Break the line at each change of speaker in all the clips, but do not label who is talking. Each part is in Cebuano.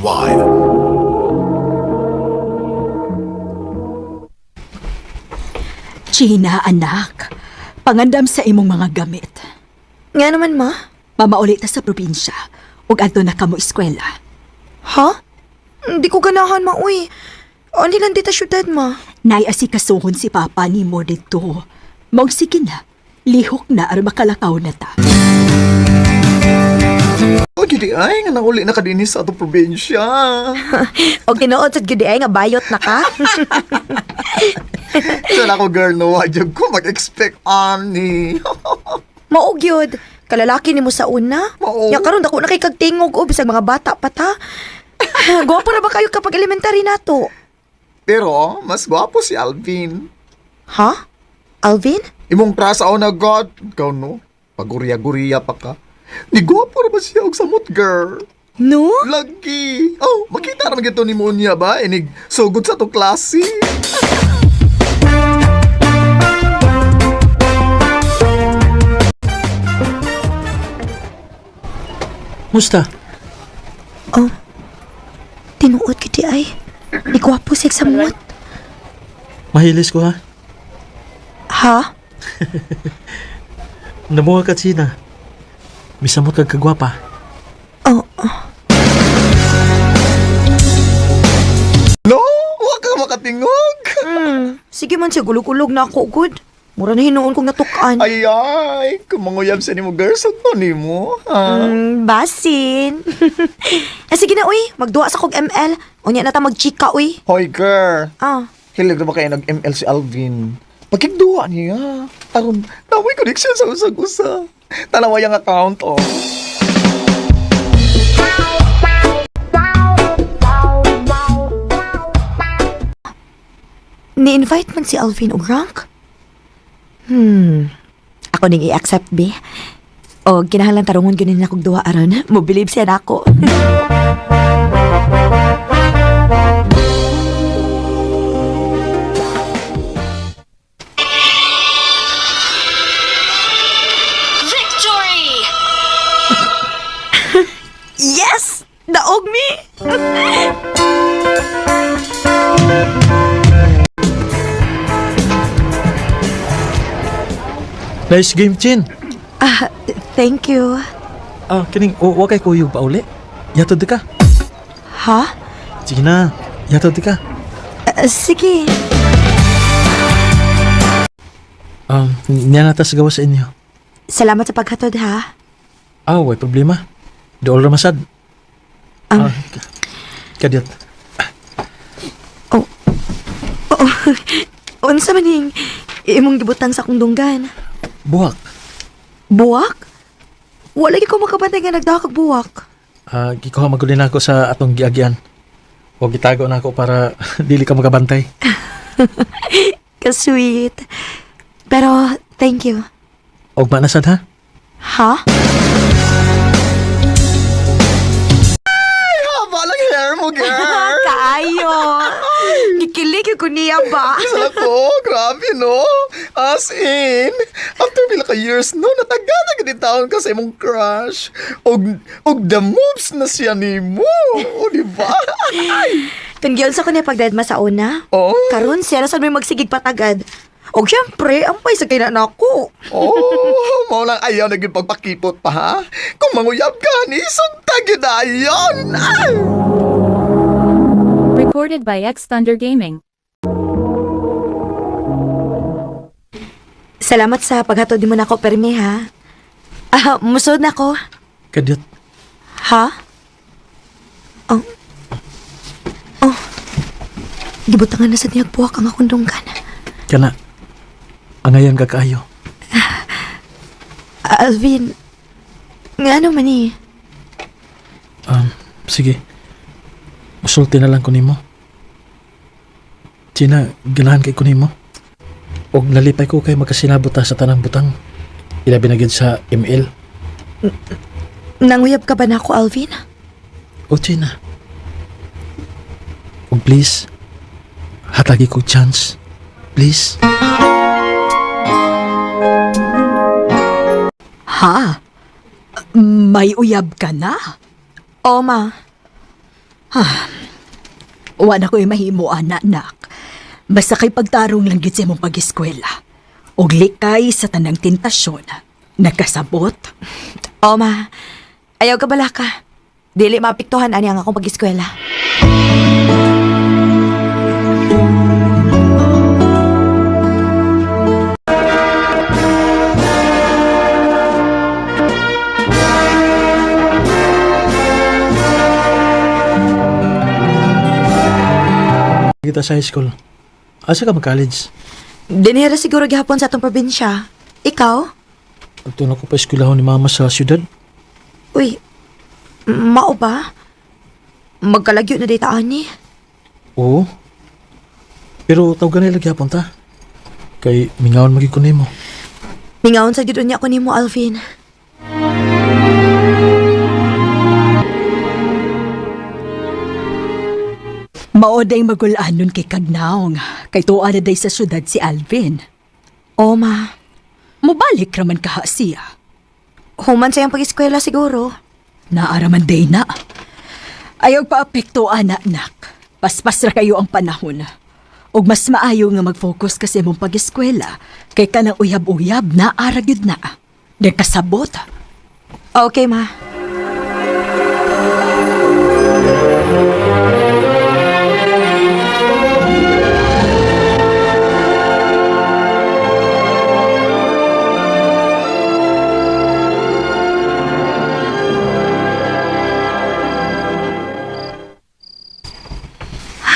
Worldwide.
Gina, anak. Pangandam sa imong mga gamit.
Nga naman, ma.
Mamauli ta sa probinsya. Ug adto na kamo eskwela.
Ha? Hindi ko ganahan, ma, uy. Ani lang dita syudad, ma.
Nay asikasuhon si Papa nimo didto. Maong sige na. Lihok na aron makalakaw na ta.
O, gidi ay, nga nanguli na ka dinhi sa atong probinsya.
Og tinuod sad gyud ay nga bayot na ka.
Sana ako, girl, no, wajag ko mag-expect ani.
Mao gyud. Kalalaki nimo sa una.
Mao.
Ya karon dako na kay kag tingog o bisag mga bata pa ta. Gwapo ra ba kayo kapag elementary nato?
Pero, mas gwapo si Alvin.
Ha? Alvin?
Imong trasa o na God. Ikaw, no? Paguriya-guriya pa ka. Ni gwapo ra ba siya og samot, girl?
No?
Lagi. Oh, makita ra man gito ni Monya ba? Inig sugod sa to klase.
Musta?
Oh. Tinuod gyud ay. Ni gwapo siya sa samot.
Mahilis ko ha.
Ha?
Namuha ka, China. Misamot kag kagwapa.
Oh,
No, wa ka makatingog.
Sige man siya gulog-ulog na ako good. Mura na hinuon kong natukan.
Ay ay, kumanguyab sa nimo girl sa to nimo. Ha?
Basin. eh, sige na, uy. Magduwa sa kog ML. Unya na ta magchika, uy.
Hoy girl,
Ah.
hilig na ba kayo nag-ML si Alvin? Pagkigduwa niya. Aron, namoy connection sa usag-usa. Tanawa yung account, oh.
Ni-invite man si Alvin og rank? Ako ning i-accept, be. O, kinahanglan tarungon gyud nila kog duwa aron. Mo-believe siya nako.
Victory!
Yes! Daog mi!
Nice game, Chin.
Ah, thank you.
Ah, kining, wa kay kuyog pa uli. Yatod di ka.
Ha?
Sige na, yatod di ka.
Ah, sige.
Niya na ta sa gawas sa inyo.
Salamat sa paghatod, ha?
Ah, way problema. Dool ra masad. Ah, kadyot.
Oh. Oh. Unsa man ning imong gibutang sa akong dunggan?
Buhak.
Buwak? Wala gyud ko makabantay nga nagdaha kag buwak.
Ah, gikuha maguli na ako sa atong giagyan. O gitago na ako para dili ka makabantay.
Ka-sweet. Pero, thank you.
Og manasad ha?
Ha?
Haba lang hair mo, girl.
Kaayo! Gikilig ko niya ba?
Isa ko, grabe no. As in, after pila ka years no, nataga na gid taon ka sa imong crush. Og the moves na siya nimo. O di ba? Ay.
Kung giyon sa ko niya pagdadma sa una,
Oh.
karon siya na sad may magsigig patagad. Og syempre, ampay sa kina nako.
Oh, mao lang ayaw na gyud pagpakipot pa ha. Kung manguyab ka ni sugta gyud ayon. Ay!
Recorded by X Thunder Gaming.
Salamat sa paghatod nimo nako permi ha. Ah, musod na ko.
Kadyot.
Ha? Oh. Oh. Gibutangan na sa niyag buwak ang akong dunggan.
Kana. Angayan ka kaayo.
Ah, Alvin, nga ano man eh?
Sige. Musulti na lang ko nimo. China, ganahan kay ko nimo. Og nalipay ko kay magkasinabot ta sa tanang butang. Ilabi na gyud sa ML.
Nanguyab ka ba na ako, Alvin?
O China. Og please, hatagi ko chance. Please.
Ha? May uyab ka na?
Oo, ma.
Wa na ko'y mahimo, ana, nak. Basta kay pagtarong lang gid sa imong pag-eskwela. Og likay sa tanang tentasyon. Nagkasabot?
O, ma. Ayaw ka bala ka. Dili maapektuhan ani ang akong pag-eskwela.
Kita sa high school. Asa ka mag-college?
Dinhira siguro gihapon sa atong probinsya. Ikaw?
Adto na ko pa eskwelahon ni mama sa syudad.
Uy, mao ba? Magkalagyo na data ani.
Oo. Pero tawag na lagi hapon ta. Kay mingaon magi ko nimo.
Mingaon sa gyud unya ko nimo, Alvin.
Mao day magulanon kay Kagnaong. Kay tuwa na day sa syudad si Alvin.
O, ma.
Mubalik raman kaha siya.
Human sa iyang pag-eskwela siguro.
Naaraman day na. Ayaw paapekto, ana, nak. Paspas ra kayo ang panahon. Og mas maayo nga mag-focus kasi mong pag-eskwela kay kanang uyab-uyab na aragyud na. Nagkasabot.
Okay, ma.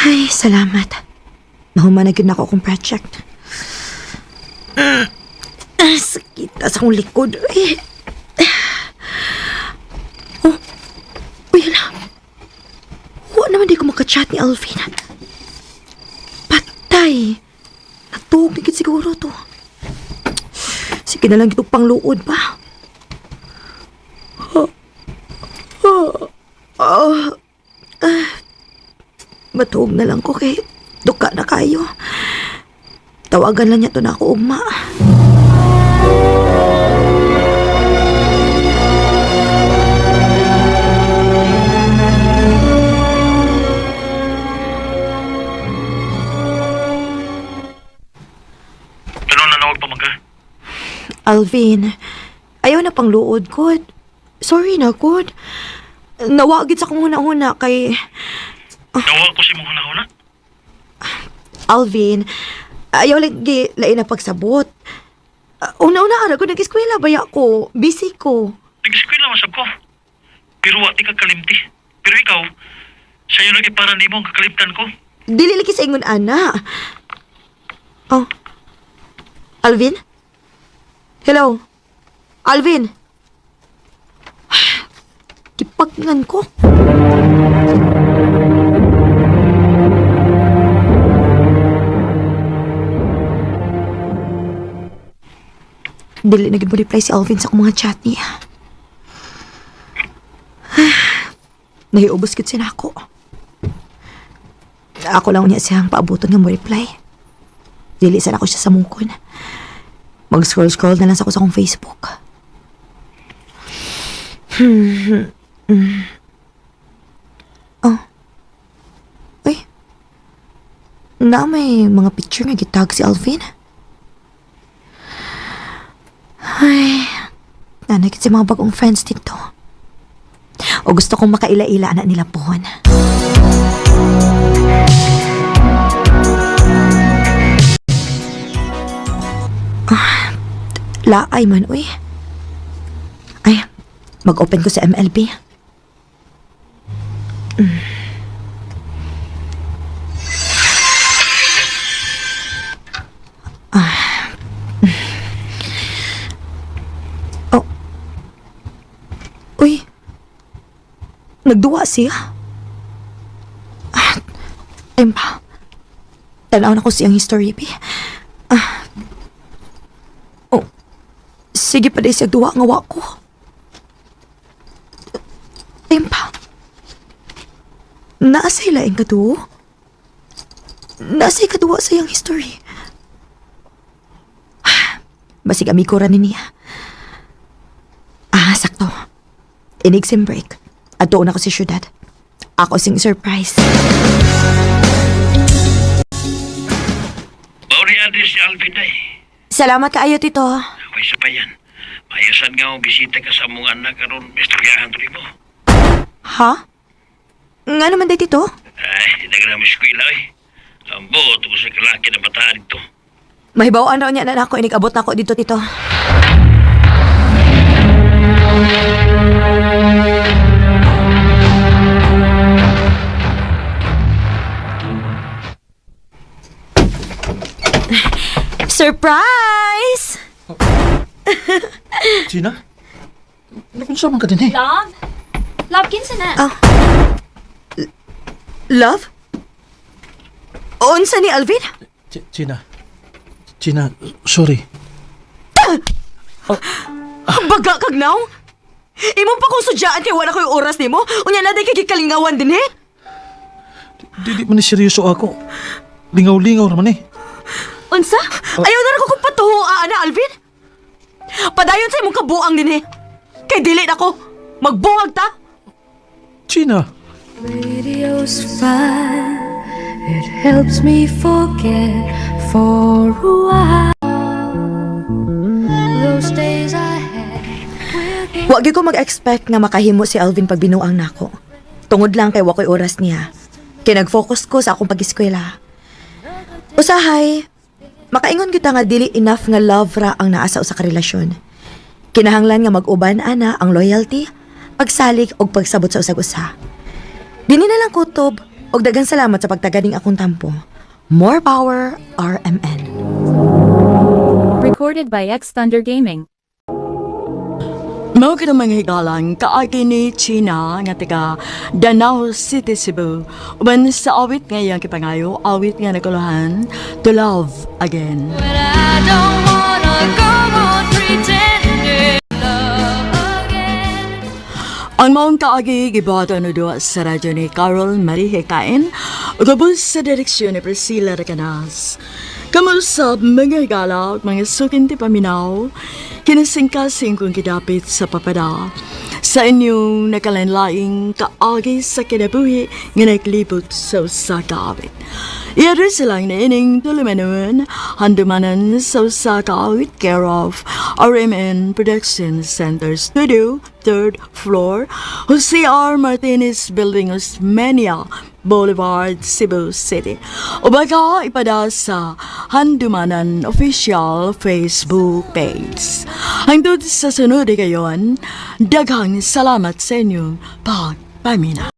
Ay, salamat. Nahuman na gyud na ako akong project. Ah, sakit sa akong likod. Ay. Oh. Uy, hala. Wa naman di ko makachat ni Alvin. Patay. Natuog na gid siguro to. Sige na lang ito pangluod pa. Oh. Oh. Oh. Ah. Matuog na lang ko kay duka na kayo. Tawagan lang niya to na ako ugma.
Ano na nawag pa mangga?
Alvin, ayaw na pangluod ko. Sorry na, good. Nawagid sa kong huna-huna kay
Nawa ko si mong huna-huna.
Alvin. Ayaw lagi lain na pagsabot. Una-una ara ko nag-eskwela baya ko. Busy ko.
Nag-eskwela man sab ko. Pero wa ti ka kalimti. Pero ikaw, sayo lagi para nimo ang kakalimtan ko.
Dili lagi sa ingon ana. Oh. Alvin? Hello? Alvin? Kipagnan ko. Dili na gid mo reply si Alvin sa akong mga chat niya. Nahiubos gid siya nako. Ako lang niya siyang paabuton nga mo reply. Dili sana ko siya sa mungkon. Mag-scroll-scroll na lang sa ako sa akong Facebook. Oh. Uy. Na may mga picture nga gitag si Alvin. Ay. Nanakit si mga bagong friends dito. O gusto kong makaila-ila na nila pohon. Laay man, uy. Ay, mag-open ko sa MLB. Ah. Oh. Uy. Nagduwa siya. Ah, time pa. Tanaw na ko siyang history, bi. Oh, sige pa siya duwa nga wa ko. Tempa. Nasa ilaing kaduo? Nasa ikaduwa sa iyang history. Basig amigo ra ni niya. Ah, sakto. Inig sim break. Adto na ko sa syudad. Ako sing surprise.
Mauri address si Alvin day.
Salamat kaayo, Tito.
May isa pa yan. Maayusan nga ang bisita ka sa mong anak aron istoryahan to mo.
Ha? Nga naman day, Tito?
Ay, nagrami eskwela eh. Ang buot ko sa kalaki na bataan dito.
Mahibawaan raw niya na ako, inig-abot na ako dito, Tito. Surprise!
Gina? Nakunsa man ka din eh.
Love? Love, kinsa na?
Love? Unsa ni Alvin?
Gina. Gina, sorry.
Baga kag naw? Imo pa kong sudyaan kay wala ko'y oras nimo. Unya na day kay gikalingawan din eh.
Di man ni seryoso ako. Lingaw-lingaw naman eh.
Unsa? Ayaw na ra ko kung patuho ana Alvin. Padayon sa imong kabuang din eh. Kay dili na ko. Magbuwag ta.
Gina!
Radio's fine. It helps me forget for a while those days I had with you.
Wa gyud ko mag-expect nga makahimo si Alvin pag binuang nako. Tungod lang kay wa ko'y oras niya. Kay nag-focus ko sa akong pag-eskwela. Usahay, makaingon kita nga dili enough nga love ra ang naa sa usa ka relasyon. Kinahanglan nga mag-uban ana ang loyalty, pagsalig ug pagsabot sa usag usa. Dini na lang kutob ug daghang salamat sa pagtaganing akong tampo. More power, RMN.
Recorded by X Thunder Gaming.
Mao ka mga higalang kaagi ni China nga taga Danao City, Cebu. Uban sa awit nga iyang kipangayo, awit nga nakuluhan, To Love Again.
But I don't wanna go on pretending love again.
Ang maong kaagi gibuhaton no duwa sa radyo ni Carol Marie Hekain ug sa direksyon ni Priscilla Recanas. Kamusab mga higala ug mga sukin ti paminaw, kinasingkasing kong kidapit sa papada. Sa inyong nakalanlaing kaagi sa kinabuhi nga naglibot sa usa ka awit. Iyari silang niining tulumanon, handumanan sa usa ka awit care of RMN Production Center Studio, 3rd floor, Jose R. Martinez Building, Osmeña Boulevard, Cebu City. O baka ipada sa Handumanan Official Facebook page. Hangtod sa sunod kayon, daghang salamat sa inyong pagpamina.